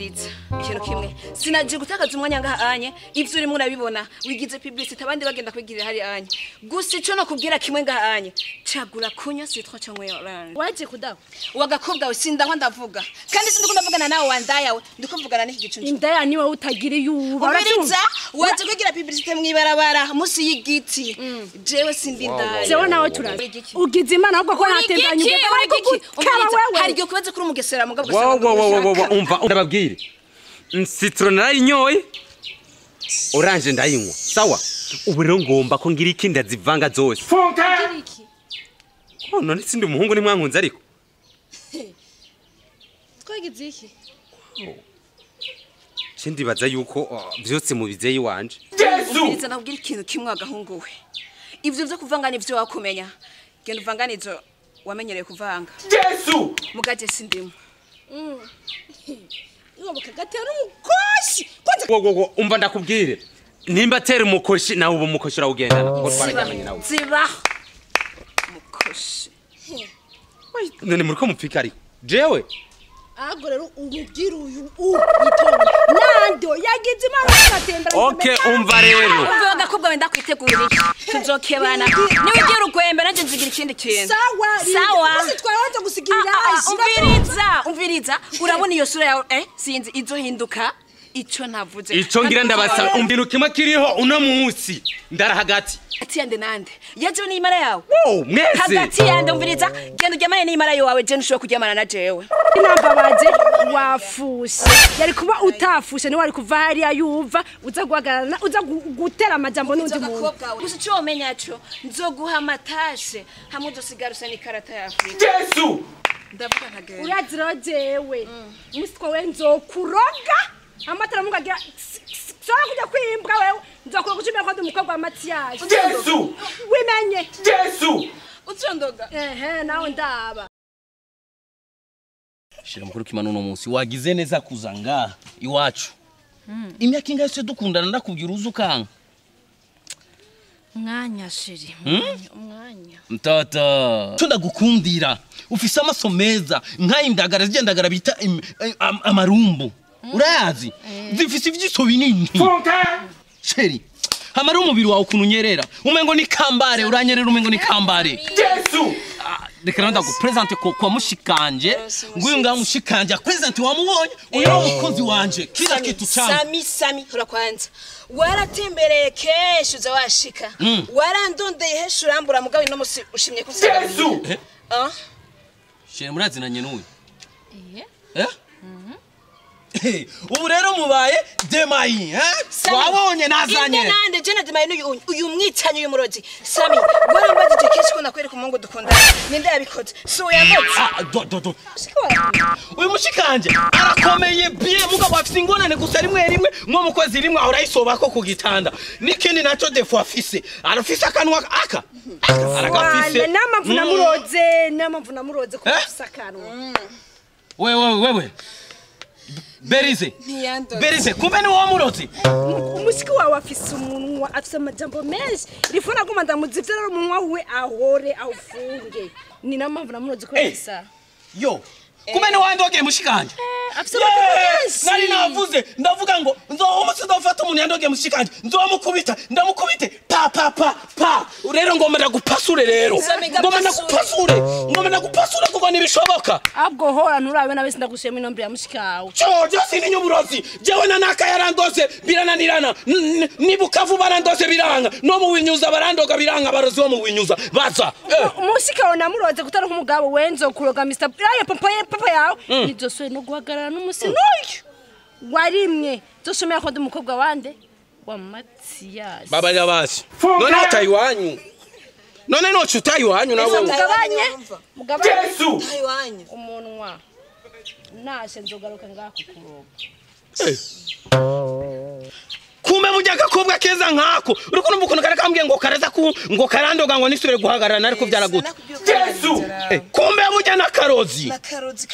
Umviriza ikintu kimwe, sinaje gutakaza umwanya ngaha anye, ivyo urimo urabibona wigize publicity abandi bagenda kwigirira hari anye. Gusa ico no kubwira kimwe ngaha anye, cagura kunywa citron cyangwa orange. Waje kudaho Wagakobwa we sindahwa ndavuga, kandi sindiko ndavugana nawe wandayawe, ndiko mvugana n'iki gicuncu. Indaya niwe utagira yuba. Umviriza, waje kwigira publicity mwibarabara musi y'igiti. Jewe sindi ndaya. Jewe nawe turazi ugize imana ahubwo ko natembanye ugukara wewe. Hari igihe kubaze kuri umugesera mugabo. Wo wo wo wo, umva ndababwire, citron narayinyoye, orange ndayinywa, sawa. Ubu rero ngomba ko ngira iki ndazivanga zose. Oh, none sindi umuhungu nimwankunze ariko twagize iki? Cindibaza yuko vyose mubizeye wanje. Umviriza ndakubwira ikintu kimwe agahungu we, ivyo vyo kuvangana ivyo wakumenya, genda uvangane izo wamenyereye kuvanga. Yesu mugaje sindimo. Iwo bakagatera umukoshi. Wo wo wo, umva ndakubwire, nimba atera umukoshi nawe ubu umukoshi urawugendana kuko twarajyanye nawe. Ziba mukoshi. None muriko mupfika ariko jewe ahubwo rero umubwira uyu yitonda nando yagize imana agatembera. Okay, umva rero, umva agakobwa wenda kwitegurira tuzokebana, niwe ugira urwembe nanje nzigira ikindi kintu. Sawa sawa, bose twaranze gusigirira. Umviriza, umviriza, urabona iyo sura yawe sinzi izohinduka. Ico navuze ico ngira ndabasaba, umvintu kimwe kiriho uno munsi ndara hagati hagati yande nande yaje n'imara yawe. Wow, mwese hagati yande. Umviriza, genda uryamane n'imara yawe, je ntushobora kuryamana na jewe. Inambabaje wafushe, yari kuba utafushe ni wari kuva hariya yuva uza guhagararana uza gutera amajambo n'undi muntu. Gusa ico womenya co nzoguha amatashe hamwe uzosigara usa n'ikarata ya Afrika. Yesu ndavuga nkagenda urazira jewe umusitwa we nzokuroga amatara mugagira sora kujya kwimbwa wewe nzakora gucimira kwa umukobwa wa Mathias. Yesu wimenye. Yesu ucondoga. Ehe nawe ndaba shira mukuru kimano no munsi wagize neza kuza ngaha iwacu. Imyaka ingahe se dukundana ndakubwira uzukanka umwanya shiri umwanya mtata cyo ndagukundira ufise amaso meza nk'ayindagara zigendagara bita amarumbu. Urayazi zifise ivyiso binini sheri hamara umubiri wawe ukuntu unyerera umengo ni kambare uranyerera umengo ni kambare. Yesu reka ndagupresente kwa mushikanje nguyu ngaha mushikanje presente wamubonye uyu ni umukunzi wanje kila kitu changu. Sami Sami hora kwanza waratembereye kenshi uza washika warandondeye hesha urambura mugabo ino musi ushimye kunsanga. Yesu sheri murazinanye n'uyu eh ubu rero mubaye demayi wabonye nazanye nande je na demayi n'uyu uyu mwicanyi uyu murozi. Sami warambagije kenshi ko nakwereka umungu dukundana ninde yabikoze so yambotse. Do do uyu mushikanje arakomeye bien mugabo afise ingorane gusa rimwe rimwe nko mukozi rimwe ahora yisobako ku gitanda n'ikindi naco defo afise arafise akanwa aka aragafise namamvu namuroze namamvu namuroze ko afise akanwa. Wewe wewe Berize Berize kumbe ni wowe murozi umusiki wawe afise umunwa afise amajambo menshi rifuna guma ndamuzivye rero umunwa we ahore awufunge ni namamvu namuroze ko afise yo kumbe ni wandoge mushikanje afise amajambo menshi. Nari navuze ndavuga ngo nzohomutse ndofata umuntu yandoge mushikanje nzomukubita ndamukubite pa pa pa pa rero ngomba ndagupasure rero ngomba ndagupasure ngomba ndagupasure kuko nibishoboka abwo hora nturabe nabe sindagushema inombere ya mushikawe cyo sininya uburozi jewe na naka yarandose birananirana nibukavu barandose biranga no mu winyuza barandoga biranga abarozi bo mu winyuza baza umushikawe namuroze kutari nk'umugabo wenzo kuroga Mr. Ayo papa ye papa yawe nizoswe no guhagarara n'umusi n'uyu warimwe zosomera ko ndi umukobwa wande wa Mathias baba yabasi none utayiwanyu none no utayiwanyu nawe mugabanye mugabanye Yesu utayiwanyu umunwa nashe nzogaruka ngakukuroga kumbe mujya gakobwa keza nkako uriko numva ukuntu karakambwiye ngo karaza ku ngo karandoga ngo nisubire guhagarara nariko byaragutse. Yesu kumbe mujya nakarozi nakarozi.